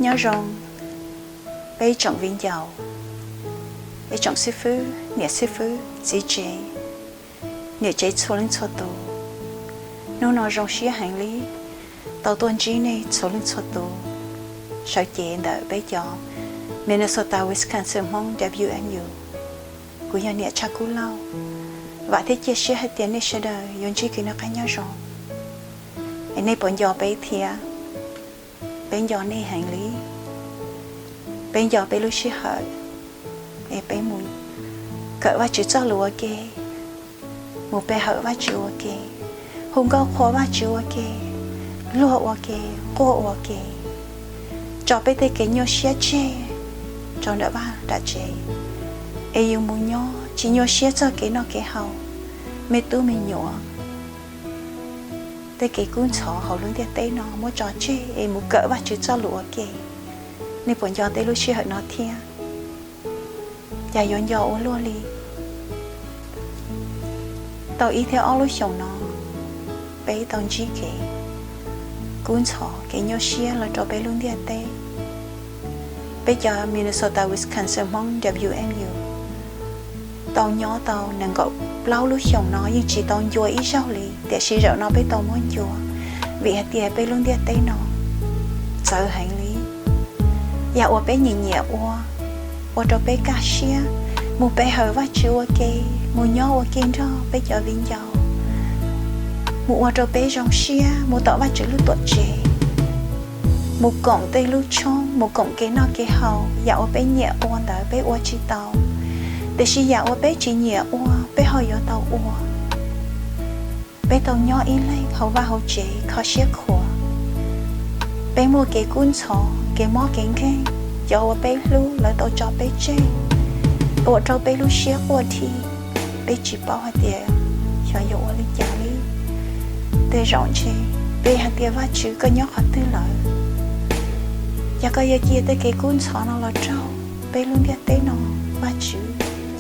Nyob zoo peb tsoom viv ncaus, ib tsoom xib fwb, niam xib fwb, txiv tsev, niam tsev txhua leej txhua tus. Hnub no zoo siab heev li tau tuaj ntsib nej txhua leej txhua tus sawv cev ntawm peb cov Minnesota Wisconsin Hmoob W M U. Kuv yog niam Tshaj Kub Lauj, vam thiab cia siab hais tias nej sawv daws yuav ntsib kev noj qab nyob zoo. Es nej puas nco peb thiab? Peb nco nej heev li. Peb nco peb lub sij hawm es peb mus kawm Vajtswv txoj lus ua ke, mus pe hawm Vajtswv ua ke, hu nkauj qhuas Vajtswv ua ke, luag ua ke, quaj ua ke, tso peb tej kev nyuaj siab tseg rau nram vaj nram tsev, es yus mus nyob tsis nyuaj siab txog kev noj kev haus, me tub me nyuam, tej kev kub ntxhov hauv lub ntiaj teb no muab tso tseg es mus kawm Vajtswv txoj lus ua ke. Nej puas nco tej lub sij hawm no thiab? Cas yuav nco ua luaj li. Tau ib thiab ob lub xyoos no, peb tau ntsib kev kub ntxhov, kev nyuaj siab los rau peb lub ntiaj teb. Peb cov Minnesota Wisconsin Hmoob W M U tau nyob tau nees nkaum plaub lub xyoos no yeej tsis tau ncua ib zaug li, tiam sis zaum no peb tau muab ncua, vim hais tias peb lub ntiaj teb no txawv heev li. Yam uas peb nyiam nyiam ua, ua rau peb kaj siab, mus pe hawm Vajtswv ua ke, mus nyob ua ke nrog peb cov viv ncaus, mus ua rau peb zoo siab, mus tom Vajtswv lub tuam tsev, mus koom tej lub tshoob, mus koom kev noj kev haus, yam uas peb nyiam ua ntawd peb ua tsis tau, tiam sis yam uas peb tsis nyiam ua peb ho yuav tau ua. Peb tau nyob ib leeg hauv vaj hauv tsev kho siab khuav. Peb muaj kev kub ntxhov, kev mob kev nkeeg, cov uas peb hlub lawv tau tso peb tseg, ua rau peb lub siab quaj dhi. Peb tsis paub hais tias xyov yuav ua li cas li. Tej zaum ntshe peb hais tias, Vajtswv, koj nyob qhov twg lawm? Yog koj yuav cia tej kev kub ntxhov no los raug peb lub ntiaj teb no, Vajtswv,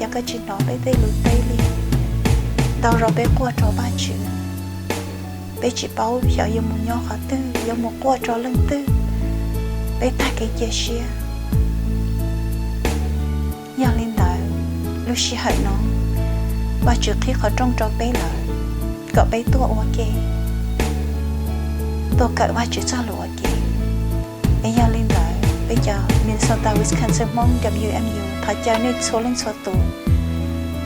yog koj tsis hnov peb tej lus teb li. Ntau zaus peb quaj rau Vajtswv, peb tsis paub xyov yuav mus nyob qhov twg, yuav mus quaj rau leej twg, peb tag kev cia siab. Yog li ntawd, lub sij hawm no Vajtswv qhib qhov rooj rau peb lawm, kom peb tuaj ua ke, tuaj kawm Vajtswv txoj lus ua ke. Es yog li ntawd, peb cov Minnesota Wisconsin Hmoob W M U thov caw nej txhua leej txhua tus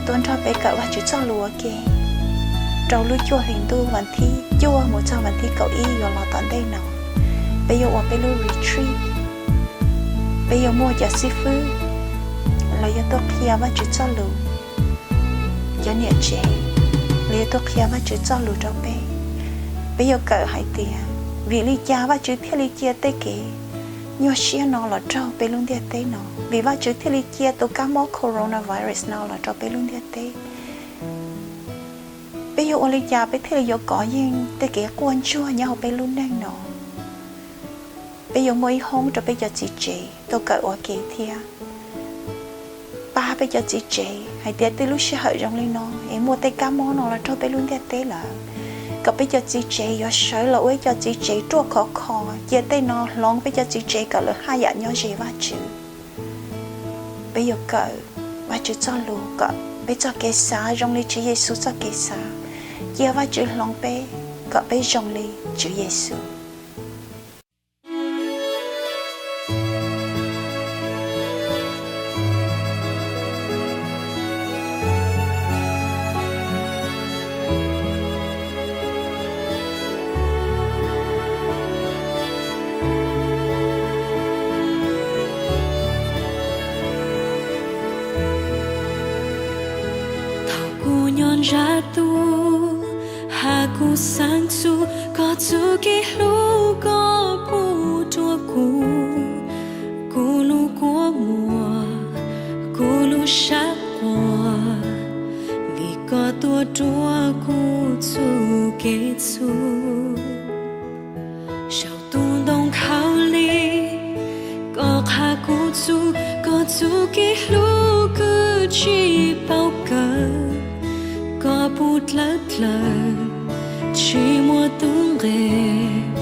tuaj nrog peb kawm Vajtswv txoj lus ua ke rau lub cuaj hlis ntuj vas thib cuaj mus txog vas thib kaum ib yuav los tom ntej no. Peb yuav ua peb lub retreat, peb yuav muaj cov xib fwb los yuav tuaj qhia Vajtswv txoj lus, cov niam tsev los yuav tuaj qhia Vajtswv txoj lus rau peb. Peb yuav kawm hais tias vim li cas Vajtswv thiaj li cia tej kev nyuaj siab no los raug peb lub ntiaj teb no, vim Vajtswv thiaj li cia tus kab mob coronavirus no los rau peb lub ntiaj teb. Peb yuav ua li cas peb thiaj li yuav kov yeej tej kev quaj ntsuag nyob hauv peb lub neej no. Peb yuav muaj ib hoob rau peb cov txiv tsev tuaj kawm ua ke thiab, pab peb cov txiv tsev hais tias tej lub sij hawm zoo li no es muaj tej kab mob no los raug peb lub ntiaj teb lawm, kom peb cov txiv tsev yuav sawv los ua ib co txiv tsev ruaj khov kho, cia tej no hloov peb cov txiv tsev kom lawv haj yam nyob ze Vajtswv. Peb yuav kawm Vajtswv txoj lus kom peb txoj kev xav zoo li Tswv Yexus txoj kev xav, cia Vajtswv hloov peb kom peb zoo li Tswv Yexus. Thaum kuv nyob ntsab tuaj, hab kuv xaav txug koj txuj kev hlub koj pub rua kuv. Kuv lub kua muag, kuv lub sab quas, vim koj tuaj rua kuv txuj kev txhum. Saum tus ntoo khaub lig, koj qha kuv txug, koj txuj kev hlub kws tsi paub kawg, koj pub dlawv dlawg, tsi muaj tub nqes.